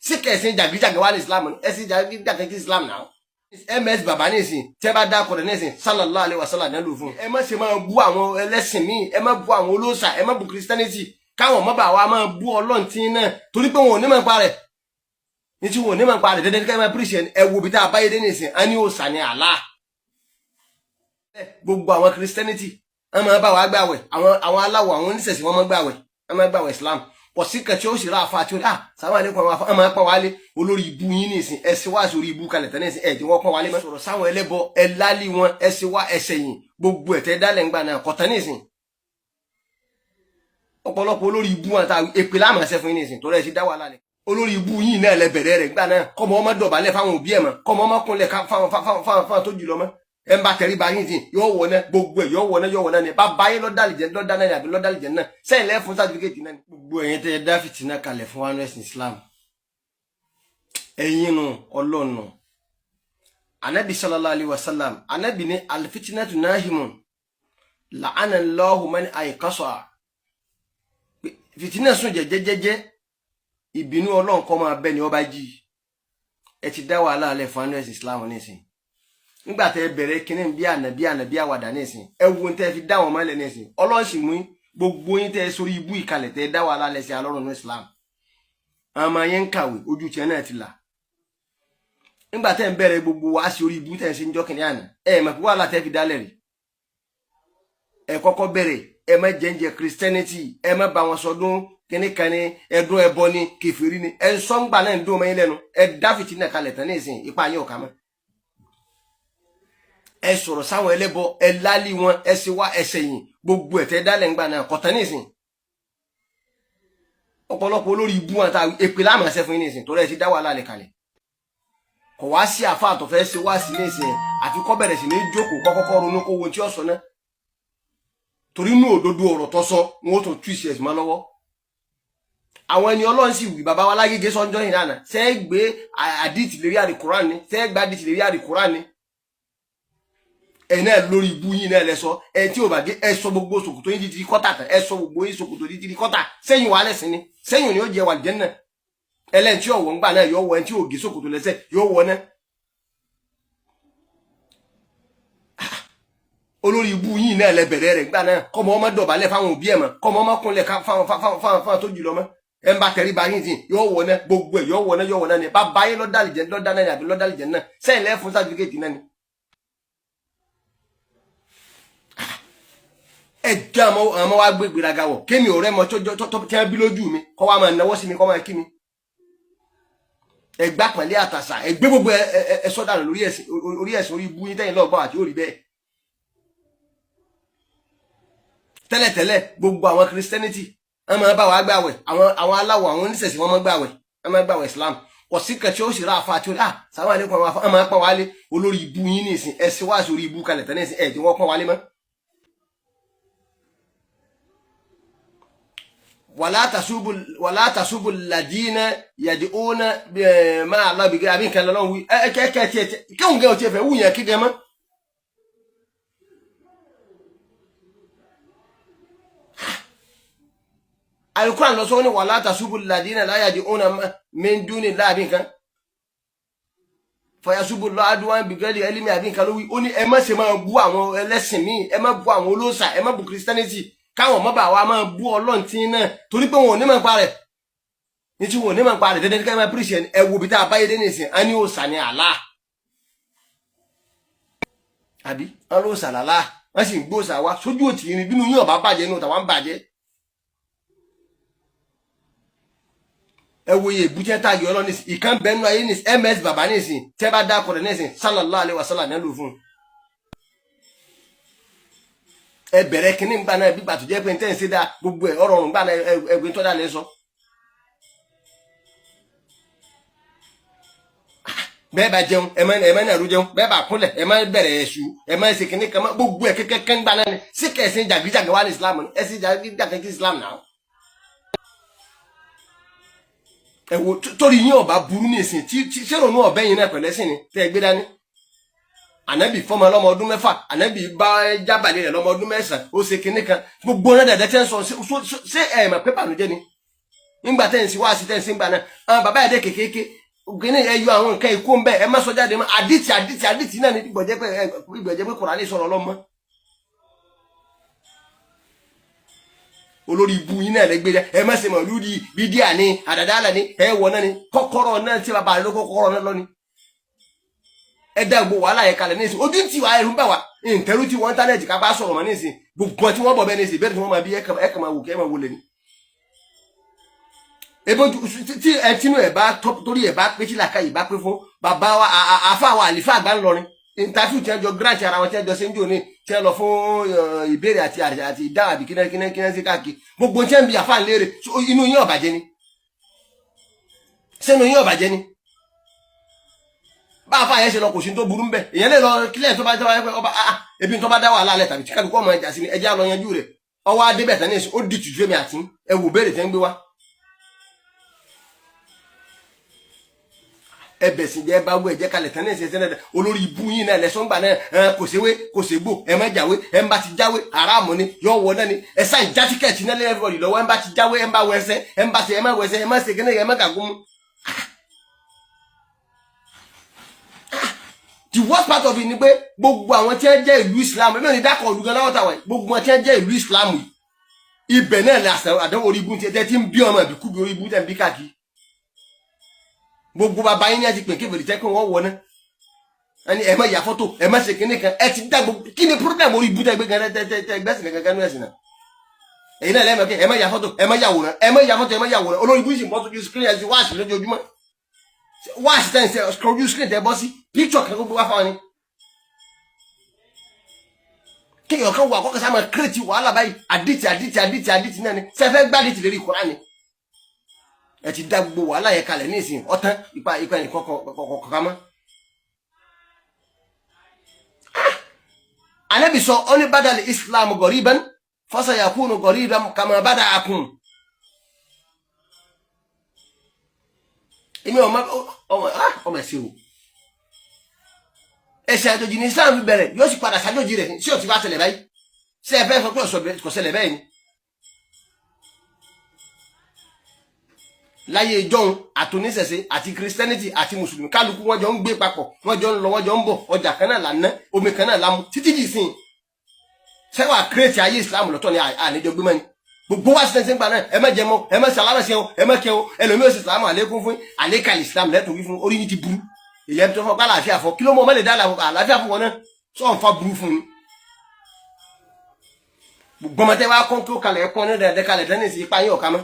Sí kẹsìn jàgídíjàgẹ́ wà ní Islam ni? Ẹ̀sìn jàgídíjàgẹ́ kí Islam náà. Ms bàbá nísìn tẹ́ bá dákọ̀ rẹ̀ nísìn, sallallahu alaihi wasallam náà lò fún. Ẹ má ṣe máa bú àwọn ẹlẹ́sìn míì, ẹ má bú àwọn olóòṣà, ẹ má bú Christianity, káwọn ọmọ bá wa máa bú Ọlọ́run tí náà, torí pé wọn ò ní máa pa rẹ̀ ní tí wọn ò ní máa pa rẹ̀ dandan ká máa píríṣẹ̀. Ẹ wo bí tá a báyé dé nísìn, á ní òòṣà ní Allah. Gbogbo àwọn Christianity wọn máa bá wa gbàwẹ̀, àwọn aláwọ̀, àwọn oníṣẹ̀ṣẹ̀, wọn máa gbàwẹ̀, wọn máa gbàwẹ̀ Islam. Kò sí kẹtí ó sì rà àfa àti ah sàwọn àlékún àwọn afa máa pọ́n wálé. Olórí ibu yín nìsín, ẹ ṣe wá sórí ibu kalẹ̀ tán nísìn, ẹ tí wọ́n pọ́n wálé mọ́. Sọ̀rọ̀ sáwọn ẹlẹ́bọ, ẹ lálí wọn, ẹ ṣe wá ẹsẹ̀ yìn, gbogbo ẹ̀tẹ́ dálẹ̀ ńgbà náà kọ̀tán nìsín. Ọ̀pọ̀lọpọ̀ olórí ibu wọn ta èpè láàmú ẹsẹ̀ fún yín nìsín, torí ẹ ti dá wàhálà lẹ̀. Olórí ibu yín náà lẹ bẹ̀rẹ̀ rẹ̀ gbà náà, kọ́mọ ọmọ dọ̀bálẹ̀ fáwọn òbí ẹ̀ mọ́, kọ́mọ ọmọ kúnlẹ̀ fáwọn tó jù lọ mọ́. Ẹ ń bá tẹrí ba yín sìn, yóò wọ náà, gbogbo ẹ yóò wọ náà, yóò wọ náà ni. Bàbá yín lọ́dàlì jẹ lọ́dà náà ni àbí lọ́dàlì jẹ náà sẹ́yìn lẹ́ fún sátifíkẹ́tì náà ni. Gbogbo ẹ̀yin tẹ́ ẹ dá fìtínà kalẹ̀ fún one west Islam, ẹ̀yin nu ọlọ́ọ̀nù. Anabi sallallahu alayhi wa sallam, anabi ní alifitinatu nahimun la'ana Allahu man ayqasa. Fìtínà sùn jẹjẹjẹjẹ, ìbínú Ọlọ́run kó máa bẹ́ ni ọba jí. Ẹ ti dá wàhálà alẹ́ fún one west Islam nísìnyí. Nígbà tẹ bẹ̀rẹ̀ kínní bí àná bí àná bí àwàdà nísìn, ẹ wo tẹ fi dá wọn mọ́lẹ̀ nísìn. Ọlọ́run sì mú gbogbo yín tẹ sórí ibú ìkalẹ̀, tẹ dá wàhálà lẹ́sìn alọ́run ní Islam. Àwọn ọmọ yẹn ń kàwé, ojú tiẹ̀ náà ti là. Nígbà tẹ ń bẹ̀rẹ̀ gbogbo wá sí orí ibú tẹ ń ṣe ń jọ́ kínní àná, ẹ mọ̀ pé wàhálà tẹ fi dálẹ̀ rí. Ẹ kọ́kọ́ bẹ̀rẹ̀, ẹ má jẹ́ǹjẹ Christianity, ẹ má bá wọn sọdún kínní kan ní ẹdún ẹbọ ní kèfèrí ni. Ẹ ń sọ́ngbà náà ń dún ọmọ yín lẹ́nu. Ẹ dá fìtínà kalẹ̀ tán nísìn, ipa yín ò ká mọ́. Ẹ sọ̀rọ̀ sáwọn ẹlẹ́bọ, ẹ lálí wọn, ẹ ṣe wá ẹsẹ̀ yìn, gbogbo ẹ̀tẹ́ dálẹ̀ ńgbà náà kọ̀tán nísìn. Ọ̀pọ̀lọpọ̀ olórí ibú wọn ta èpè láàmú ẹsẹ̀ fún yín nísìn, torí ẹ ti dá wàhálà lẹ̀ kalẹ̀. Kò wá sí àfa àtọ̀fẹ́ ṣe wá sí nísìn, àfi kọ́ bẹ̀rẹ̀ sí ní jókòó, kọ́kọ́kọ́ ronú kó wo tí ó sọ náà, torí inú òdodo ọ̀rọ̀ tó sọ, wọn ó tún tú ìṣẹ̀ mọ́ lọ́wọ́. Àwọn ẹni Ọlọ́run sì wí, bàbá wa lágége sọ́njọ́ yìí náà, ṣẹ́ gbé àdìtì lérí àdìkúrán ni? Ṣẹ́ gbé àdìtì lérí àdìkúrán ni? Ẹ̀yin náà lórí ibú yín náà lẹ sọ ẹ tí ò bá gé. Ẹ sọ gbogbo ṣòkòtò yín títí kọ́tà tán, ẹ sọ gbogbo yín ṣòkòtò títí kọ́tà sẹ́yìn wà lẹ́sìn ni, sẹ́yìn ni ó jẹ wà jẹ́ náà. Ẹlẹ́ni tí ọ̀wọ́ ń gbà náà yóò wọ, ẹni tí ò gé ṣòkòtò lẹ́sẹ̀ yóò wọ náà. Olórí ibú yín náà lẹ bẹ̀rẹ̀ rẹ̀ gbà náà, kọ́mọ ọmọ dọ̀bálẹ̀ fáwọn òbí ẹ̀ mọ́, kọ́mọ ọmọ kúnlẹ̀ fáwọn tó jù lọ mọ́. Ẹ ń bá tẹrí ba yín sìn, yóò wọ náà, gbogbo ẹ̀ yóò wọ náà, yóò wọ náà ni. Bàbá yín lọ́dàlì jẹ́ lọ́dà náà ni àbí lọ́dàlì jẹ́ náà sẹ́yìn lẹ́ fún sátifíkẹ́tì náà ni. Ẹ jẹ́ àmọ́ wá gbé gbéraga wọ̀ kémi ọ̀rẹ́ mọ tó tẹ́ bí lójú mi, kọ́ wa máa náwó sí mi, kọ́ máa kí mi. Ẹ gbá pẹ̀lẹ́ àtàṣà, ẹ gbé gbogbo ẹ sọ́dà lórí ẹ̀sìn, orí ẹ̀sìn, orí ibú yín tẹ́yìn lọ́gbọ́n àti orí bẹ́ẹ̀. Tẹ́lẹ̀tẹ́lẹ̀ gbogbo àwọn Christianity wọ́n máa bá wa gbàwẹ̀, àwọn aláwọ̀, àwọn oníṣẹ̀ṣẹ̀, wọ́n máa gbàwẹ̀, wọ́n máa gbàwẹ̀ Islam. Kò sí kẹtí ó sì rà àfa àti ah sàwọn àlékún àwọn afa máa pọ́n wálé. Olórí ibú yín nìsín, ẹ ṣe wá sí orí ibú kalẹ̀ tán nísìn, ẹ tí wọ́n pọ́n wálé mọ́. Wàlá tasubu ladina yad'una máa lọ bìgẹ́ àbí nǹkan lọ́wọ́ wí ẹ kẹ́kẹ́ tiẹ̀ kéwòn gẹ́ ò tiẹ̀ fẹ́ wù yẹn kí gẹ́ mọ́. Alukuran lọ sọ ní wàlá tasubu ladina la yad'una min duni láàbí nǹkan fayasubu lọ adúwọ̀n bìgẹ́lì ẹlẹ́mì àbí nǹkan ló wí. Ó ní ẹ má ṣe máa bú àwọn ẹlẹ́sìn míì, ẹ má bú àwọn olóòṣà, ẹ má bú Christianity, káwọn ọmọ bá wa máa bú Ọlọ́run tí náà, torí pé wọn ò ní máa pa rẹ̀ ní tí wọn ò ní máa pa rẹ̀ dandan ká máa píríṣẹ̀. Ẹ wo bí tá a báyé dé nìsín, á ní òòṣà ní Allah àbí wọn ló ṣàlàlá, wọn sì ń gbóòṣà wa sójú òtì irin. Bínú yín ọba bàjẹ́, inú tàwa ń bàjẹ́. Ẹ wo iye ìbújẹ́ táàgì ọlọ́run nísìn, ìkan bẹ́ẹ̀ nú ayé nísìn, ms bàbá nísìn, tẹ́ bá dákọ̀ rẹ̀ nísìn, sallallahu alaihi wasallam náà lò fún un. Ẹ bẹ̀rẹ̀ kínní gbà náà bí gbàtò jẹ́ pé n tẹ́ ń ṣe dáa, gbogbo ẹ̀ ọ̀rọ̀ ọ̀run gbà náà ẹgbẹ́ tó dà lẹ́ sọ. Bẹ́ẹ̀ bá jẹun, ẹ má nàró jẹun, bẹ́ẹ̀ bá kúnlẹ̀, ẹ má bẹ̀rẹ̀ ẹ̀ṣù, ẹ má ṣe kínní kan mọ́, gbogbo ẹ̀ kẹ́kẹ́ gbà náà ni. Sí kẹ̀sìn jàgídíjàgẹ́ wà ní Islam ni? Ẹ̀sìn jàgídíjàgẹ́ kí Islam náà. Ẹ wo torí yín ọba burú ní ìsìn tí sẹ́rọ̀nù ọ̀bẹ yín náà pẹ̀lẹ́ sí ni tẹ́ ẹ gbé dání. Ànábì fọmọ lọ́mọ ọdún 6, ànábì bá jábàlẹ̀ rẹ̀ lọ́mọ ọdún 9, ó ṣe kinní kan, gbogbo náà dẹ̀dẹ̀ tẹ́ ń sọ. Ṣé ẹ mọ̀ pé bànújẹ́ ni? Nígbà tẹ́ ń sí wáàsí tẹ́ ń sí gbà náà, àwọn bàbá ẹ̀dẹ́ kékeré gíní, ẹ yọ àwọn nǹkan ìkó ń bẹ, ẹ má sọ jáde mọ́. Àdìtì àdìtì àdìtì náà ní ìgbọ̀jẹ́ pé Kùránì sọ̀rọ̀ lọ́mọ. Olórí ibu yín náà lẹ́gbẹ̀ẹ́, ẹ má ṣe mọ̀lúdi bídíà ní àdàdàlà ní ẹ wọ̀ náà ní kọ́kọ́rọ́ náà tí bàbá rẹ ló kọ́kọ́rọ́ náà lọ ni. Ẹ dá gbogbo wàhálà yẹn kalẹ̀ nísìn, ojú ti wà, ẹrù ń bà wá ìǹtẹ́rù tí wọ́n íńtánẹ́ẹ̀tì ká bá sọ̀rọ̀ mọ́ nísìn. Gbogbo tí wọ́n bọ̀ bẹ́ẹ̀ nísìn, bẹ́ẹ̀ tí wọ́n máa bí ẹ kàn máa wò kẹ́ ẹ máa wọlé ni. Ebo tí ẹ tinú ẹ bá torí ẹ bá pé tí làákàyè bá pé fún bàbá wa àfa wa àlìfà àgbà ńlọrin, interview tí wọ́n jọ grant ara wọn, tí wọ́n jọ ṣe ń jò ní tí wọ́n lọ fún ìbéèrè àti ìdáhùn àbí kíná kíná kíná sí káàkiri, gbogbo tí wọ́n bi àfa ń léèrè, inú yín ò bàjẹ́ ni? Sínú yín ò bàjẹ́ ni? Bá àfa yẹn ṣe lọ, kò sí tó burú ńbẹ. Èèyàn lè lọ kílẹ̀ tó bá tó bá ọba ebi tó bá dá wàhálà lẹ̀ tàbí tí kálukú ọmọ ẹja sí ni ẹjẹ́ àlọ́ yanjú rẹ̀. Ọwọ́ adébẹ̀ tán ní ó di tìjú èmi àti ẹ wò béèrè tẹ́ ń gbé wá. Ẹbẹ̀ sì jẹ́ bá wú ẹ̀jẹ̀ kalẹ̀ tán ní ìṣẹ̀ṣẹ̀ náà. Olórí ibú yín náà lẹ́sọ̀ ń gbà náà, kò séwé kò ségbò, ẹ má jáwé, ẹ ń bá ti jáwé aráàmù ni yọ wọ náà ni. Ẹ sáì já tíkẹ̀tì náà lẹ́yìn everybody lọ́wọ́. Ẹ ń bá ti jáwé, ẹ ń bá wẹsẹ̀, ẹ ń bá ṣe, ẹ má wẹsẹ̀, ẹ má ṣe kíní, ẹ má gàgún mú. The worst part of it ni pé gbogbo àwọn tí wọ́n jẹ́ ìlú Islam, ẹ̀mí ò ní dákọ̀ ọ̀lú gan láwọ̀ tàwọn, gbogbo àwọn tí wọ́n jẹ́ ìlú Islam yìí, ibẹ̀ náà lè àṣà àdánwò orí ibú tí ń bí ọmọ ìbíkúbi orí ibú tẹ̀ ń bí káàkiri. Gbogbo bàbá yín ní ẹ ti pè kébèrè tẹ́ kí wọ́n wọ náà ẹni ẹ má ya fọ́tò, ẹ má ṣe kinní kan, ẹ ti dá gbogbo. Kí ni problem orí ibú tẹ́ gbé gan tẹ́ tẹ́ gbẹ́sìn kankan nú ẹ̀sìn náà? Èyí náà lẹ́mọ̀ kí ẹ má ya fọ́tò, ẹ má yàwòrán, ẹ má ya fọ́tò, ẹ má yàwòrán. Olórí ibú sì ń bọ́ sójú screen, ẹ ti wáàsí lójoojúmọ́, wáàsí tẹ́ ń ṣe ojú screen tẹ́ bọ́ sí picture kan gbogbo wá fáwọn ni. Kéèyàn kan wà kọ́kọ́ sáà máa kírètì wàhálà báyìí, àdìtì àdìtì àdìtì àdìtì náà ni sẹ́fẹ́ gbàdìtì lérí Kùránì. Ẹ ti dá gbogbo wàhálà yẹn kalẹ̀ ní ìsìn ọ̀tán ipa ipa ẹnì kọ̀ọ̀kan mọ́. Ànábì sọ ọ́ ní badal Islam gọ̀ríban fasayakunu gọ̀ríban kama bada'akum. Èmi ọmọ ọmọ ọmọ ẹ̀sìn o, ẹ̀sìn àjòjì ní Islam bẹ̀rẹ̀, yóò sì padà sàjòjì rẹ̀ sí òtí bá ṣẹlẹ̀ báyìí. Ṣé ẹ fẹ́ sọ pé kò ṣẹlẹ̀ bẹ́ẹ̀ ni? Láyé ìjọ́un àtòníṣẹ̀ṣe àti Christianity àti mùsùlùmí, kálukú wọn jọ ń gbé papọ̀, wọ́n jọ ń lọ, wọ́n jọ ń bọ̀, ọjà kan náà là ń ná, omi kan náà la mu títí dì sí. Sẹ́wà kírètì ayé Islam lọ́tọ̀ ni àníjọ gbé mọ́ni gbogbo wa ṣe ń gbà náà. Ẹ má jẹ mọ́, ẹ má ṣàlámà ṣe o, ẹ má kẹ o. Ẹlòmíì ò sì sàlámù àlékún fún àlékàlì Islam lẹ́tọ̀ọ́ wí fún orí yín ti burú. Èyí tó fọ́ àlàáfíà fọ́ kí ló mọ ọmọ lè dá àlàáfíà fún wọn náà sọ ń fa burú fún ni. Gbọmọtẹ wa kọ́ kí ó kalẹ̀ ẹ̀kọ́ ní dẹ̀dẹ̀ kalẹ̀ tẹ́lẹ̀ sí ipa yín ọ̀ka mọ́.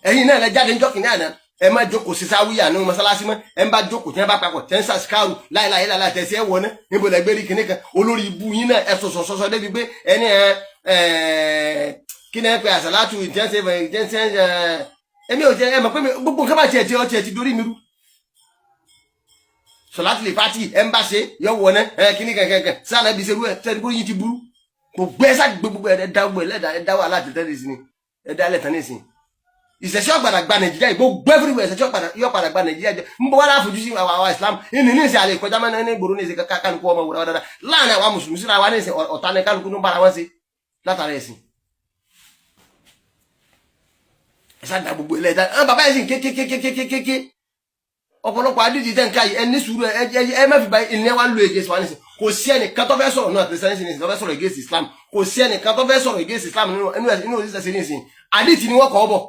Ẹ̀yin náà lẹ jáde ńjọ́ kìnìún àná, ẹ má jókòó sí sáwíyà ní mọ́sálásí mọ́, ẹ ń bá jókòó tí wọ́n bá papọ̀ tẹ́ ń sàṣìkáàrù láìláì láìláì tẹ̀sí ẹ wọ̀ ná níbo lẹ gbé rí kinní kan. Olórí ibu yín náà ẹ sọ̀sọ̀ sọ̀sọ̀ débi pé ẹni ẹ kí ni ẹ pe àṣàlátù ìjẹ́sẹ̀ ìjẹ́sẹ̀ ẹ èmi ò jẹ ẹ mọ̀ pé gbogbo nǹkan bá tiẹ̀ ti ọtí ẹ ti dorí mi rú. Sọláàtì lè pàtì ẹ ń bá ṣe yọ wọ ná ẹ kíní kankankan sáà náà bí ṣerú ẹ sẹ́ni kó yín ti burú gbogbo ẹ sáà gbogbo ẹ dá gbogbo ẹ dá wàhálà tẹ́tẹ́ sí ni ẹ dá lẹ̀ tán nísìnyí. Ìṣẹ̀ṣẹ̀ ọ̀gbàdà gba Nàìjíríà yìí gbogbo everywhere, ìṣẹ̀ṣẹ̀ yóò padà gba Nàìjíríà jẹ ń bọ̀ wá láfojú sí àwa Islam ní ní ìsìn àlè kọjá mẹ́rin ní ìgboro ní ìsìn kálukú ọmọ wúra dáadáa láàrin àwa mùsùlùmí síra wa ní ìsìn ọ̀tá ní kálukú ní bára wọn sí látara ẹ̀sìn. Ẹ sá da gbogbo ilẹ̀ ẹ̀dá ẹ̀ bàbá yẹn sì kékékékékékéké ọ̀pọ̀lọpọ̀ adídì tẹ̀ ń ká yìí, ẹ ní sùúrù, ẹ ẹ má fi ba ilé wa ń lo against wa nísìn. Kò sí ẹnìkan tó fẹ́ sọ̀rọ̀ náà Christianity nísìn tó fẹ́ sọ̀rọ̀ against Islam, kò sí ẹnìkan tó fẹ́ sọ̀rọ̀ against Islam nínú òṣìṣẹ́ sí nísìn. Àdìtì ni wọ́n kọ́ bọ̀,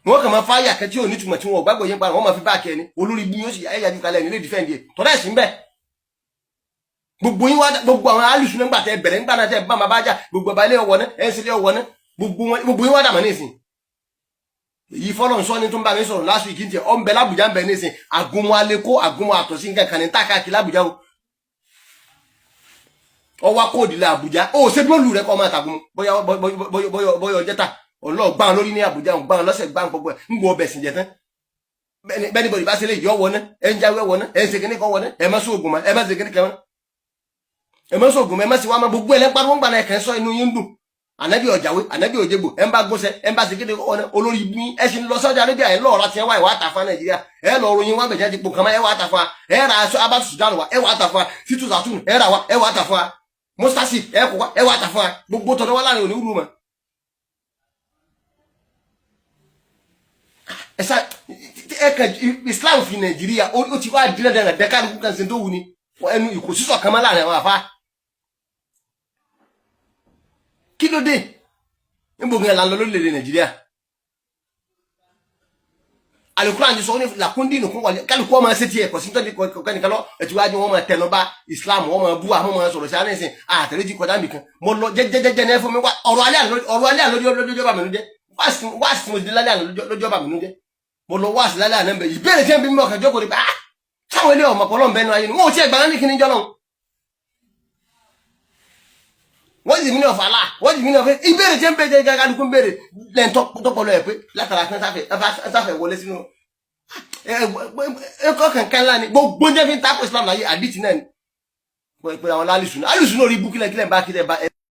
wọ́n kàn máa fáyà kan tí ò ní túmọ̀ tí wọn ò gbàgbọ́ yín pa, wọ́n máa fi báàkì ẹni olórí ibú yóò sì ẹ̀yà ju kalẹ̀ nílé dìfẹ́ǹdì ẹ̀ tọ́lá ẹ̀sìn bẹ́ẹ̀. Gbogbo yín wá gbogbo àwọn alùsùn nígbà tẹ bẹ̀rẹ̀ nígbà náà tẹ bá máa bá jà gbogbo ọba ilé ọwọ́ náà ẹ̀ ń sílé ọwọ́ náà gbogbo yín wá dàmọ́ nísìn. Èyí fọlọ́n sọ ní tó ń bá mi sọ̀rọ̀ last week ní ọ̀ ń bẹ lábùjá ń bẹ nísìn àgúnmu alẹ́kó àgúnmu àtọ̀sí nǹkan kan ní tákàkì lábùjá o ọwọ́ kóòdì la Àbújá ó ṣe bí olù rẹ kọ́ máa tàgùn bóyá bóyá ọjọ́ ta ọlọ́ọ̀ gbọ́n lórí ní Àbújá gbọ́n lọ́sẹ̀ gbọ́n gbogbo ẹ̀ ń gbọ́ ọbẹ̀ sìn jẹ tán. Bẹ́ẹ̀ni bọ̀dì bá ṣe lè yọ wọ ná ẹ̀ ń jáwé wọ ná ẹ̀ ń ṣe kíní kan wọ ná ẹ̀ má sóògùn mọ́ ẹ̀ má ṣe kíní kan mọ́ ẹ̀ má sóògùn mọ́ ẹ̀ má ṣe wá mọ́ gbogbo ẹ̀ lẹ́ pariwo ń gbà náà ẹ̀ kàn sọ inú yín dùn. Ànábì ọ̀jàwé ànábì òjègbò ẹ̀ ń bá gbóṣẹ́ ẹ̀ ń bá ṣe kíní wọ ná olórí ibu yín ẹ̀ sì ń lọ Saudi Arabia ẹ̀ lọ́ọ̀rọ̀ tiẹ̀ wá ìwà àtàfà Nàìjíríà ẹ̀ lọ ròyìn wá bẹ̀jẹ̀ ti pò kàn mọ́ ẹ̀ wà àtàfà ẹ̀ ra aṣọ abátù Sudan wa ẹ̀ wà àtàfà títù sàtún ẹ̀ rà wá ẹ̀ wà àtàfà Mustasi ẹ kó wa, ẹ wá tà fún wa. Gbogbo tọ̀dọ̀ wa láàrin òní wúlò mọ́. Ẹ sá ẹ kàn Islam fi Nàìjíríà ó ti wá dín dandan dẹ́kálukú kan ṣe tó wù ní ẹnu ìkòsísọ̀ kan mọ́ láàrin àwọn àfa. Kí ló dé? Níbo gan la ń lọ lórílẹ̀‐èdè Nàìjíríà? Alukuran ti sọ ní làkúndínù kún wàlẹ kálukú ọmọ ẹsẹ tiẹ̀ kò sí tọ́jú kọ́kọ́ lọ ẹtù wájú wọn máa tẹnu bá Islam, wọn máa bú àwọn máa sọ̀rọ̀ sí àníṣe àtẹ̀lẹ́jì kọjá nìkan. Mo lọ jẹ́jẹ́jẹ́jẹ́ ní ẹ fún mi wá. Ọ̀rọ̀ alẹ́ àná, ọ̀rọ̀ alẹ́ àná lójó bá mi nú jẹ́. Wáàsí mo ti lálẹ́ àná lójó bá mi nú jẹ́. Mo lọ wáàsí lálẹ́ àná bẹ̀, ìbéèrè tí wọ́n bí mi ọkàn jókòó ni pé, ah, sáwọn ilé ọmọ ọpọlọ ń bẹnu ayé ni wọn ò tiẹ̀ gbà ní kíní jọ́. Wọ́n sì mí ní ọ̀fà là, wọ́n sì mí ní ọ̀fẹ́. Ìbéèrè tí ń béèrè jẹ́ kálukú ń béèrè lẹ́yìn tọ́pọ̀lọ́ ẹ̀ pé látara kan sáfẹ́ wọlé sínú ẹ̀kọ́ kankan ńlá ni gbogbo jẹ́ fi ń takò Islam láyé. Àdìtì náà ni pé àwọn alùsùn náà, alùsùn náà rí ibú kílẹ̀ kílẹ̀ bá kílẹ̀ bá ẹ.